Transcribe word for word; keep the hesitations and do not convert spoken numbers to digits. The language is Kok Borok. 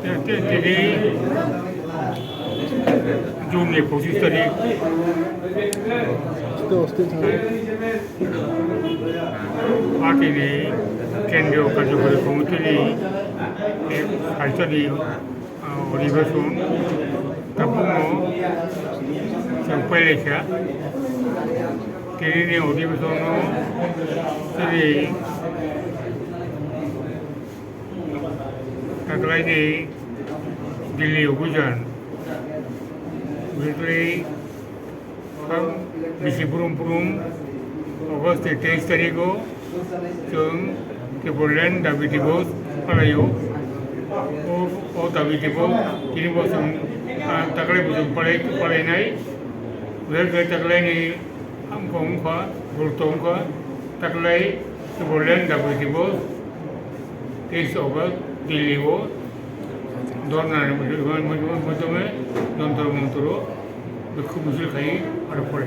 Tini June ni pochis tarik party ni Kendriya Karjakari Committee ni, eh, salsa ni, ah, odhibeshon tabukno chwng pailaikha. Tini ni odhibeshon no tini taklaini Delhi obijan, basically, bisi brum brum August ni teis tarigo chwng Tipraland Dabi Dibos palaio. O, o Dabi Dibos tini bo chwng, ah, taklai bo chwng palai, palainai. Basically taklaini hamkha wngkha, guruto wngkha, taklai Tipraland Dabi Dibos teis August Delhi o dharna ni maidhyame Jantar Mantar o bikhuk misil khai aro pore.